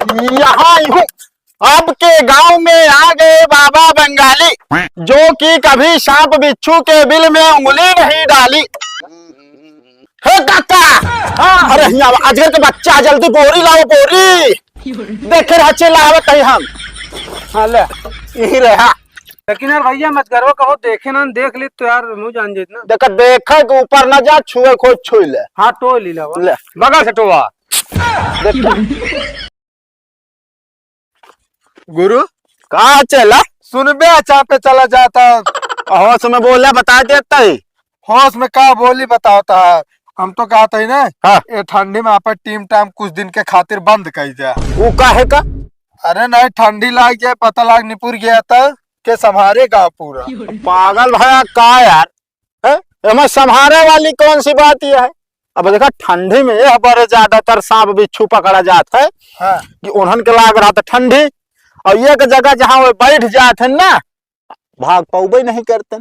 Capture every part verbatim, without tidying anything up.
यहाँ हूँ। अब के गांव में आ गए बाबा बंगाली, जो कि कभी सांप बिच्छू के बिल में उंगली नहीं डाली। हे काका! हाँ। अरे हियाँ आवा, अजगर के बच्चा, जल्दी बोरी लाओ, बोरी। देखे रहा, चला आवत है हम। हाँ, ले, यही रहा। लेकिन यार भैया, मत करो, कहो देखे ना, देख ली तो यार, मुँह जान जीत ना। देखा, देखे के ऊपर ना जा, छुए को छुई ले। हाँ, टोई ली लावा। ले। बगल से टोवा। देख क्या? गुरु, का चला? सुनबे, अचार पे चला जाता। होश में बोला, बता देता ही। होश में का बोली बतावता है? हम तो कहता ही ना, हाँ। ये ठंडी में आप टीम टाइम कुछ दिन के खातिर बंद कर दिया। वो काहे का? अरे नहीं, ठंडी लाग जाए, पता लाग निपुर गया था, के संभारे गाँव पूरा। पागल भया का यार? हैं? एमे संभारे वाली कौन सी बात यह है? अब देखा, ठंडी में यह बड़े ज्यादातर सांप बिच्छू पकड़ा जात है हाँ। कि उन्हन के लाग रहा था ठंडी, और एक जगह जहाँ वो बैठ जात है ना, भाग पौबे नहीं करते,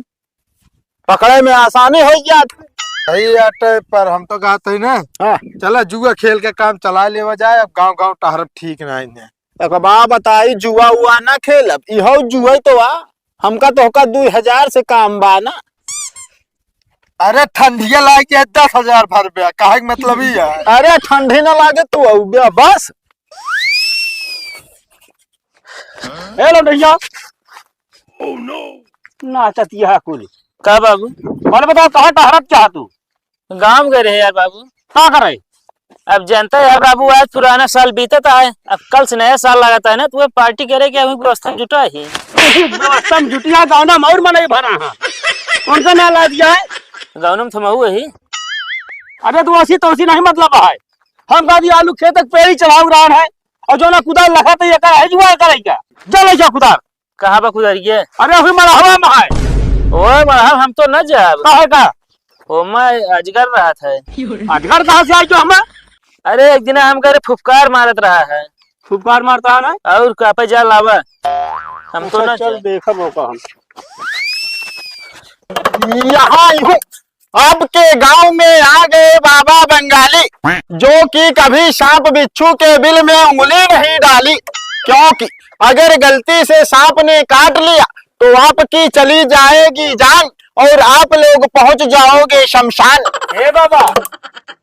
पकड़े में आसानी हो जात है। सही बात है, पर हम तो कहते हैं ना, हाँ। चला जुआ खेल के काम चला लेवा जाए, अब गाँव गाँव टहरब ठीक नहीं है। एक बात बताई, जुआ उआ ना खेलब, इहो जुआ तो आ, हमका तो होका दू हजार से काम बा ना। अरे ठंडिया लाग के दस हजार भर बे, काहे के मतलब ही है? अरे ठंडी ना लागे तू अउबे बस। ए लौंडैया। Oh no। नाचत यह कुल। का बाबू? अरे बताओ, कहाँ टहरत चाह तू? गाँव गए रहे यार बाबू। का करे? अब जानता है यार बाबू, आज पुराना साल बीतत है, अब कल से नया साल लागत है ना, तो वह पार्टी करे के अभी व्यवस्था जुटा है। व्यवस्था में जुटिया, गाँव में और मनई भरा है, उनका ना ला दिया है। गाँव में थमाऊ है। अरे तू ऐसी तौसी नहीं मतलब है, हम कहा दिया आलू खेत तक पेड़ी चढ़ाऊ रहा है, और जो ना कुदाल लगा तो ये कर है जुआ करेगा, जा ले जा कुदाल। कहाँ बा कुदरिये? अरे अभी मड़हवा में है। ओए मड़हवा हम तो न जाब। काहे का? ओमा अजगर रहत है। अजगर कहाँ से आई जो हमें? अरे एक दिन हम करे फुफकार मारत रहा है। फुफकार मारता है ना? और का पे जा लावा। हम तो अच्छा, न चल जाब। देखब ओका हम। यहाँ हूँ। अब के गांव में आ गए बाबा बंगाली, जो कि कभी सांप बिच्छू के बिल में उंगली नहीं डाली, क्योंकि अगर गलती से सांप ने काट लिया तो आपकी चली जाएगी जान और आप लोग पहुंच जाओगे शमशान। ए बाबा,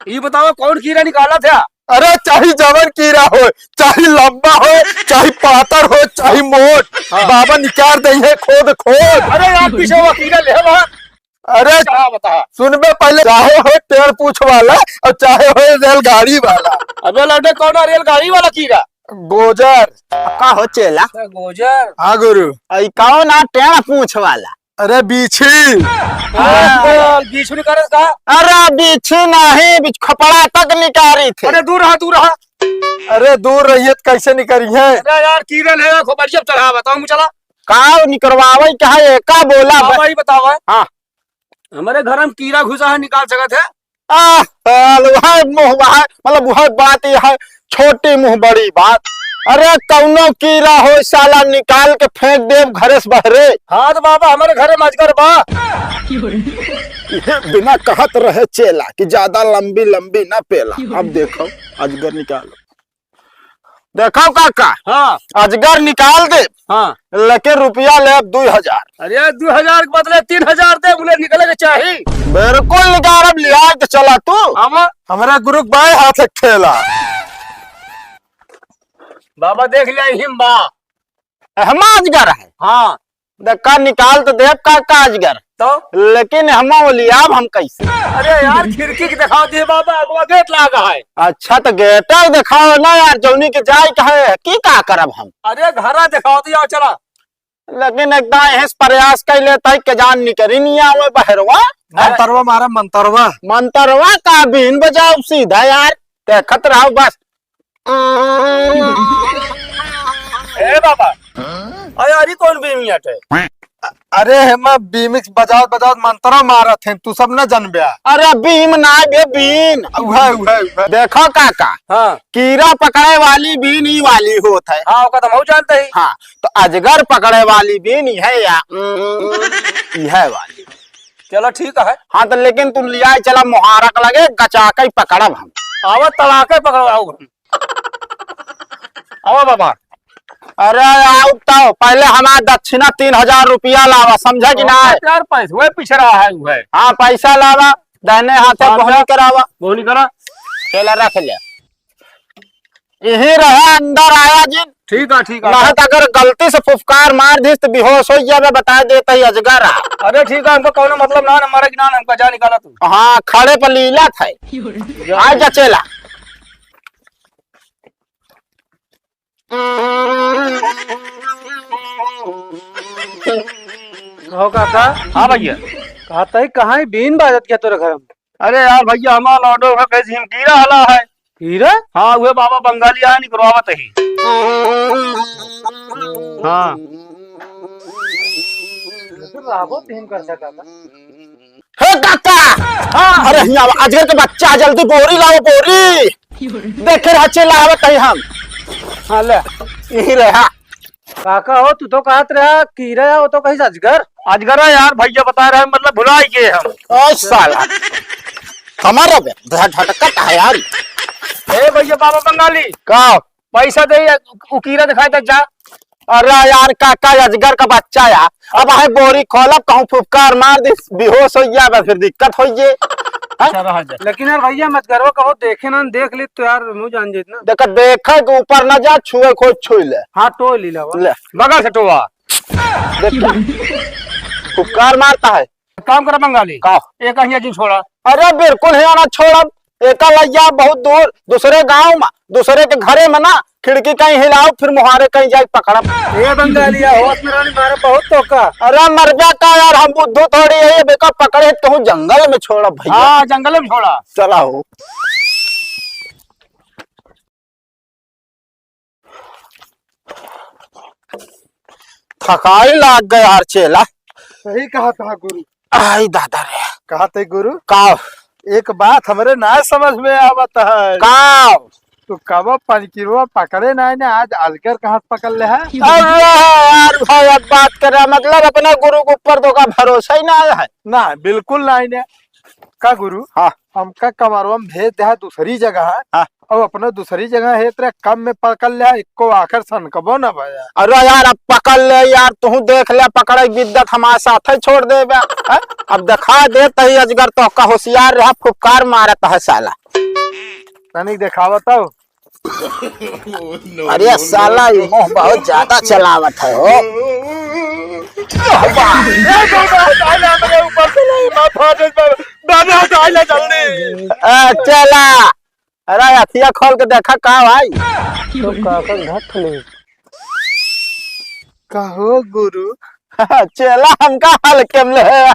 ई बतावा कौन कीड़ा निकाला था? अरे चाहे जवन कीड़ा हो, चाहे लंबा हो, चाहे पातर हो, चाहे मोट, हाँ। बाबा निकाल देइहैं खोद खोद। अरे यार पीछे वो कीड़ा ले बा। अरे, का बता? सुनबे पहले, चाहे हो टेढ़ पूछ वाला और चाहे हो रेलगाड़ी वाला। अबे लौंडे, कौन रेलगाड़ी वाला कीड़ा? गोजर। का हो चेला? अच्छा, गोजर। हाँ गुरु। अई कौन आ टेढ़ पूछ वाला? अरे बीछी। हाँ, बोल, बीछू निकाले का? अरे बीछी नहीं, बीछ खपड़ा तक निकारी थे। अरे दूर रहा, दूर रहा। अरे दूर रहिए तो कैसे निकरी है? अरे यार, कीड़ा ले, खोपड़िया चढ़ा, बताओ मुझे चला। का निकरवावे के है, एका बोला हाँ, बे-, वही बताओ है। हाँ। हमरे घर में कीड़ा घुसा है, निकाल सकत है? आह, साल, वह मुँह, वह, मतलब, वह बात यह है, छोटी मुँह बड़ी बात। अरे, कौनो कीड़ा हो, साला, निकाल के फेंक देब घरे से बहरे। हाँ, तो बाबा, हमरे घरे में अजगर बा। ये बिना कहत रहे चेला कि ज्यादा लंबी, लंबी ना पेला। अब देखो, अजगर निकालो। देखो काका, हाँ। अजगर निकाल दे, हाँ। लेकिन रुपया लेब दुई हजार। अरे, दुई हजार के बदले तीन हजार दे, बोले निकले के चाही। बिल्कुल निकालब, लिया के चला तू। आवा। हमरा गुरु के बाएं हाथ एक ठेला। बाबा देख लिया, हिम बा। एहमा अजगर है। हाँ। देखा, निकाल तो देब का, का अजगर। तो? लेकिन हम वो लियाब हम कैसे? अरे यार, खिड़की के दिखाओ दिए बाबा, अगवा गेट लागा है। अच्छा, तो गेट दिखाओ ना यार, जौनी के जाए कहे, की का करब हम? अरे, घरा दिखाओ दिया, चला। लेकिन एकदम एहस प्रयास कर लेता है कि जान निकरी नहीं आवे बहरवा। मंतरवा मारा, मंतरवा। मंतरवा का बीन बजाओ सीधा यार, देखत रहो बस। ए बाबा, अरे, अरे, कौन बीम याटे? अरे, हेमा बीमिक्स बजावत, बजावत मंतरा मारत हैं, तू सब न जनब्या। अरे, बीम ना बे, बीन। उहे, उहे, उहे। देखो काका, हाँ। कीड़ा पकड़े वाली बीन ई वाली होत है। हाँ, ओका तो हम जानते ही। हाँ, तो अजगर पकड़े वाली बीन ई है या, ई है वाली। चलो, ठीक है। हाँ, तो लेकिन तुम लिया चला मुहारक लगे, गचाके पकड़ब हम। आवा, तड़ाके पकड़वाओ हम। बाबा। अरे, आउ तो पहले हमार दक्षिणा तीन हजार रुपया लावा, समझा कि ना? यार, पैसे वही पीछे रहा है, वो है। हाँ, पैसा लावा, दाहिने हाथे हाँ, बोहनी करावा। बोहनी करा। चला, रख ले। यही रहा, अंदर आया जिन। ठीक है, ठीक है। नहीं तो अगर गलती से फुफकार मार दिस तो बेहोश हो जावे, बता देता ही अजगर आ। अरे ठीक है, हमको कौनो मतलब ना, ना मारे कि ना, हमका जा निकाला तू। हाँ, खड़े पर लीला था। आ जा चेला। हो काका? हाँ भैया। कहता ही कहाँ ही बीन बाजत गया तोरे घर में? अरे यार भैया, हमारा लौटो का कैसे हम कीड़ा हला है। कीड़ा? हाँ, वह बाबा बंगाली आया निकरवावत ही। हाँ। तो राबो तीन कर सका था। हे काका! हाँ। अरे हियाँ आवा, अजगर के बच्चा, जल्दी बोरी लाओ, बोरी। देखे रहा, चेला आवत है हम। हाँ, ले, यही रहा। काका हो, तू तो कहत रहा कीड़ा, वो तो कहीं अजगर। अजगर है यार, भैया बता रहे हैं, मतलब भुला ही गए हम। ओ साला, हमारा बे, झ-, झटकत है यार। ए भैया, बाबा बंगाली। का? पैसा दे या उ कीड़ा दिखाई दे जा। अरे यार काका, अजगर का बच्चा यार, अब आहे बोरी खोलब, कहूँ फुफकार मार दी, बेहोश हो गया, फिर दिक्कत हो ये। हैं? अच्छा, रहा जा। लेकिन यार भैया, मजगरवा कहो देखे ना, देख ली तो यार मुँह जान जाइत ना। देखा, देखे के ऊपर ना जा, छुए को छुई ले। हाँ, टोई ली लावा। ले। बगल से टोवा। देख, फुफकार मारता है। काम करा बंगाली। का? एक अहिया जिन छोड़ा। अरे बिल्कुल हियाँ ना छोड़ब। एका लइया बहुत दूर, दूसरे गाँव में, दूसरे के घरे में ना, खिड़की कहीं हिलाओ, फिर मुहारे कहीं जाए पकड़ब। ए बंगालिया, होश में रहनी मारे बहुत तो का। अरे मरबा का यार, हम बुद्धू थोड़ी है, ये बेका पकड़े कहूँ जंगल में छोड़ब भैया। हाँ, जंगल में छोड़ा। चला हो। थकाई लाग गया यार चेला। सही कहा था गुरु। आई दादा रे। कहा थे गुरु? का? एक बात हमरे ना समझ में आवत है। का? तू कब पनकिरवा पकड़े ना ने, आज अलगर कहाँ से पकड़ ले है? अरे यार भाई, अब बात कर रहा, मतलब अपने गुरु के ऊपर तो का भरोसा ही ना है। ना, बिल्कुल ना ने। का गुरु? हाँ। हमका कमरवा में भेज दे है दूसरी जगह है। हाँ। और अपने दूसरी जगह है, तेरे कम में पकड़ ले है, इक्को आखिर सनकबो न भया। अरे यार, अब पकड़ ले यार, तू देख ले, पकड़े बिद्दत हमारे साथ ही छोड़ देबे, हैं? अब दिखा दे तही अजगर तो का होशियार रहा, फुफकार मारत है साला। तनिक देखावा तो। अरे साला, ये मुंह बहुत ज्यादा चलावत है हो। ए, दादा, दादा, मेरे ऊपर से नहीं, मैं फाड़ दे, दादा, दादा, जल्दी। ए, चला। अरे, अखिया खोल के देखा का भाई? तो काका घट ले। कहो गुरु। चेला हमका हल्के में ले है।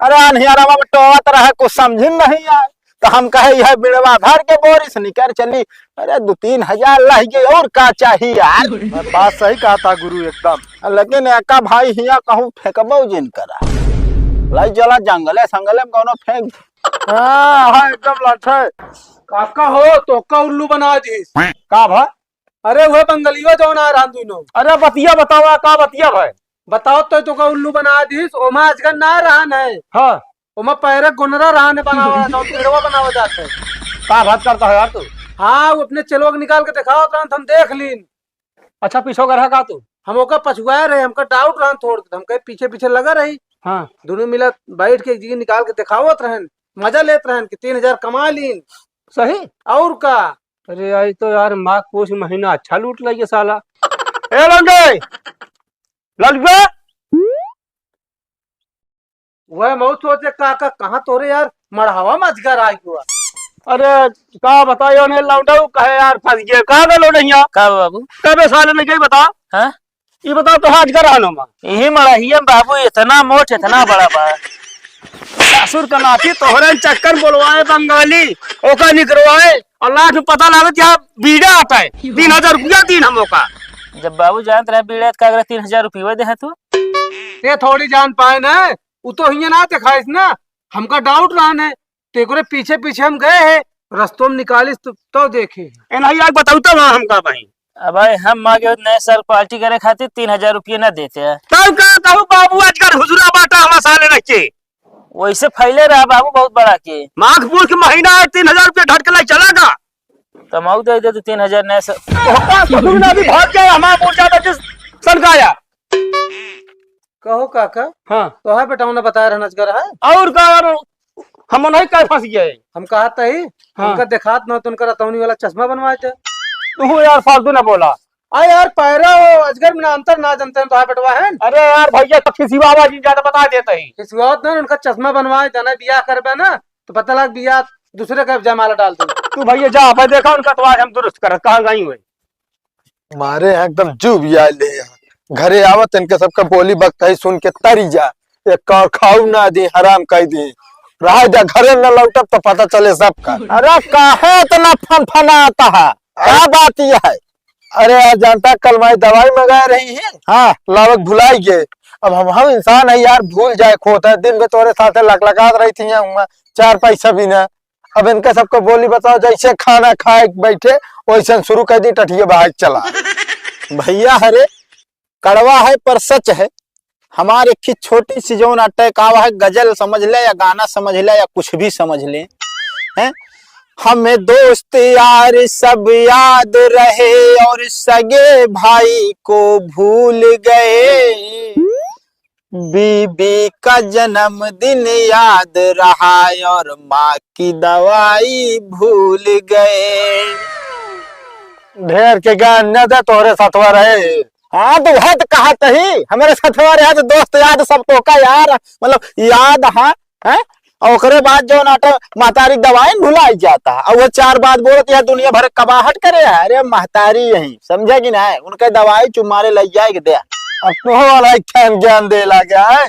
अरे, अनहियारा में टोवत रहे, कुछ समझिन नहीं आए। तो हम कहे, "यह बिड़वा भर के बोरी से निकर चली।" अरे, दो तीन हजार लह गए, और का चाहिए यार? बात सही कहा था गुरु एकदम। लेकिन एका भाई हिया कहूँ फेंकबो जिन करा। लाई चला जंगले संगले में कोनो फेंक। हाँ, हाँ, एकदम लठ है। काका हो, तोका उल्लू बना दीस। का भा? अरे, वह बंगलिया जौन आ रहन दुनो। अरे, बतिया बतावा, का बतिया भाई? बताओ तो, तोका उल्लू बना दीस, ओमा अजगर ना रहन है। हाँ। ओमा पैरे गुनरा रहन है बनावा, जौन पेड़वा बनावा जात है। का बात करता है यार तू? हाँ, वो अपने चेलवा के निकाल के देखावत रहन, हम देख लीन। अच्छा, पीछो गरहा का तू? हम ओका पछुआए रहे, हमका doubt रहन थोड़, हम कहे पीछे पीछे लगा रही। हाँ। दुनो मिला बैठ के एक जगह निकाल के देखावत रहन, मजा लेत रहन कि तीन हजार कमा लीन। सही? और का? अरे यार, ई तो यार माघ पूस महीना अच्छा लूट लइए साला। ए लंगे, ललुआ, वह मऊ सोचे का, का, कहाँ तोरे यार मड़हवा में अजगर आइ गवा। अरे, का बताइयो ने लौंडऊ, कहे यार फंस गए। कहाँ गए लौंडइया? का बाबू? कबे साले नहीं गई बता। हाँ? ई बता तो अजगर रहनो मा। यही मड़हिया में बाबू इतना मोट, इतना बड़ा बा। ससुर का नाती तोहरे चक्कर बोलवाए बंगाली, ओका निकरवाए, और लास्ट में पता लागत यहाँ बीड़ा आता है। तीन हजार रुपया दीन हम ओका। जब बाबू जानत रहे बीड़ा, त का करे तीन हजार रुपया दे है तू? ते थोड़ी जान पाए ना, उ तो हियाँ ना देखाइस ना, हमका doubt रहन है, तो एकरे पीछे पीछे हम गए हैं, रस्तों में निकालिस तो, तो देखे। ए नहीं, आग बताऊ तो वहाँ हमका भाई। अब भाई हम मांगे नए साल पार्टी करे खातिर तीन हजार रुपये ना देते हैं। तब का कहू बाबू, आजकल हुजूरा बाटा हमारे साले रख के। वैसे फैले रहा बाबू बहुत बड़ा के। माघ पूस के महीना है, तीन हजार रुपये ढटकला चला का? कमाऊ दे दे दो तीन हजार नए से। ओका ससुर ना भी भाग जाए, हमारा बोल जाता जिस सनकाया। कहो काका। हाँ। तो है बेटा, उन्हें बताया रहना चाहिए है। और का, और हम नहीं कर फंस गए। हम कहा तही, हाँ। उनका देखात ना तो उनका रतौनी वाला चश्मा बनवाए थे। तू यार फालतू ना बोला। आ यार, पैरा हो अजगर में ना अंतर ना जानते हैं तो है बेटवा है। अरे यार भैया, तो खिसियावा जी ज्यादा बता देते ही। खिसियावत ना, उनका चश्मा बनवाए देना, बियाह करबे ना तो पता लग बियाह दूसरे का जयमाला डाल दे। तू भैया जा, भाई देखा उनका तो आज हम दुरुस्त करत, कहाँ गई हुई। मारे यहाँ एकदम जू भी आए ले यहाँ। घरे आवत इनके सबका बोली बकताई सुन के तरी जा। एक और खाऊ ना दी, हराम कर दी। रह जा, घरे न लौटब तो पता चले सबका। अरे काहे इतना फनफनाता है? का बात यह है? अरे यार, जानता कल माई दवाई मंगा रही है। हाँ। लावक भुलाई गए। अब हम, हम इंसान है यार, भूल जाए खोता है। दिन भर तोरे साथे लकलकात रही थी यहाँ, हुआ चार पैसा भी ना। अब इनका सबको बोली बताओ, जैसे खाना खाए बैठे वैसे शुरू कर दी, टठिए बहाए चला। भैया, अरे कड़वा है पर सच है। हमारे एक छोटी सी जौन अटैक आवा है, गजल समझ ले या गाना समझ ले या कुछ भी समझ ले, हैं? हमें दोस्त यार सब याद रहे और सगे भाई को भूल गए। बीबी का जन्मदिन याद रहा और माँ की दवाई भूल गए। ढेर के ज्ञान न दे, तोहरे सथवा रहे। हाँ, तो वह तो कहा तही, हमारे सथवा रहे तो दोस्त याद सब तो का यार, मतलब याद, हाँ, हैं? और ओकरे बाद जो नाटक महतारी दवाई भुलाई जाता है, और वो चार बात बोलत है, दुनिया भर कबाहट करे है। अरे महतारी यही, समझे कि नहीं? उनके दवाई चुमारे ले जाए के दे। अब तो वाला एक ज्ञान दे ला गया है।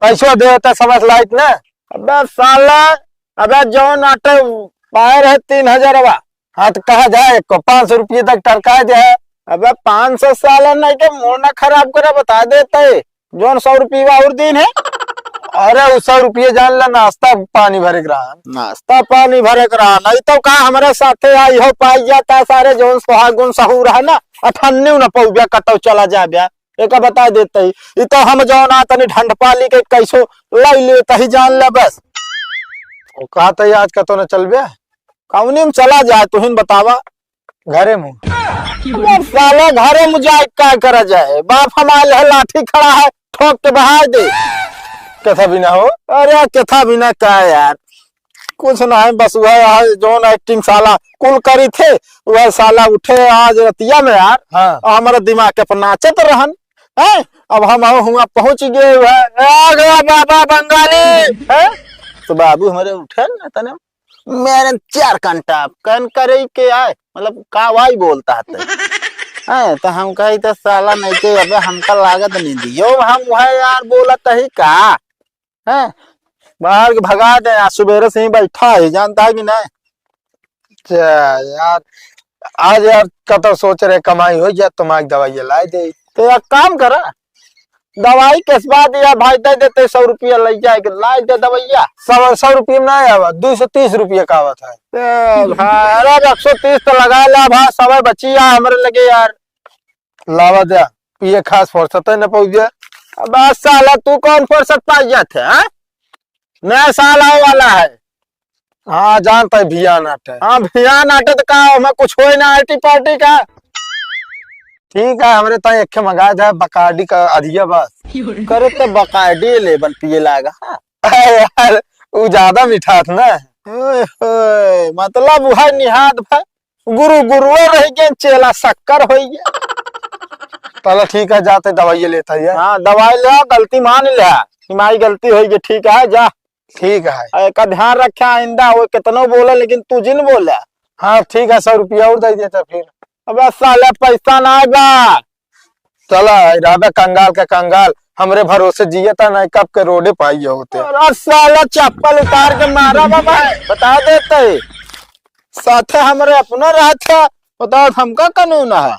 पैसो दे त समझ लाइत ना। अबे साला, अबे जौन आटे पाए रहे तीन हजारवा। हाँ, तो कहा जाए, को पाँच सौ रुपये तक टरकाए दे है। अबे पाँच सौ साला नहीं के मूड ना खराब करे, बता देते। जौन सौ रुपये और दिन है। अरे, उ सौ रुपये जान ला, नाश्ता पानी भरे के रहा। नाश्ता पानी भरे के रहा, नहीं तो का हमारे साथे आई हो पाई जाता सारे, जौन सुहागुन सहूर है ना, अठन्नी न पौबे कतौ चला जाबे। एका बता देते ही, ई तो हम जौन आ तनी ढंड पाली के कैसो लाई लेते ही जान ले बस। ओ कहा तही आज कतो न चलबे? कौनी में चला जाए, तुहिन बतावा। घरे मुँह। अब साला घरे मुँह जाए का करा जाए? बाप हमारे है लाठी खड़ा है, ठोक के बहार दे। कथा भी ना हो। अरे कथा भी ना का यार, कुछ ना है, बस वह है जौन acting साला कुल करी थे, वह साला उठे आज रतिया में यार, हाँ। और हमारा दिमाग के पर नाचत रहन, हैं? अब हम हुआ पहुँच गए, वह आ गया बाबा बंगाली, हैं? तो बाबू हमारे उठे ना तने, मेरे चार कंटा कन करे के आए, मतलब का वाई बोलता है तै? हैं, तो हम कही तो साला नहीं के, अबे हमका लागत नहीं दियो, हम वह यार बोलत ही का, हैं? बाहर के भगा दे, आज सुबेरे से ही बैठा है, जानता है कि नहीं? अच्छा यार, आज यार कतो सोच रहे कमाई हो जाए, तुम्हारी दवाई लाई दे। तो एक काम करा, दवाई के बाद यार भाई दे देते सौ रुपया, ले जाए के लाई दे दवाइया। सौ, सौ रुपये में ना आवा, दो सौ तीस रुपये का आवत है। ए भाई, अरे अब एक सौ तीस तो लगा ला भाई, सवाई बची है हमरे लगे यार। लावा दे, पिए खास फुर्सत है न पहुँच गया। अब साला तू कौन फुर्सत पाई जात है, हाँ? नया साल आवे वाला है। हाँ, जानता है भिया नाटे। हाँ, भिया नाटे तो का, हमें कुछ होए ना आर्टी पार्टी का। ठीक है, हमरे ताई एक मंगा दे बकाडी का अधिया बस। करे तो बकाडी लेबन पिए लागा। अरे यार, उ ज्यादा मिठास ना। ओए होए, मतलब वह निहाद भा गुरु गुरुए रह गए, चेला शक्कर हो गया। चलो ठीक है, जाते दवाई लेता है। हाँ, दवाई ले, गलती मान ले, कि माई गलती हो गई, ठीक है, जा। ठीक है। ए, का ध्यान रखे आइंदा, वो कितनो बोले लेकिन तू जिन बोले। हाँ ठीक है, सौ रुपया और दे देता फिर। अबे साले पैसा ना बा। चला, रहबे कंगाल के कंगाल, हमरे भरोसे जियता नहीं, कब के रोडे पाई होते। अरे साला चप्पल उतार के मारा बाबा, बता देते। साथे हमरे अपना रहता, बताओ हमका कानून है।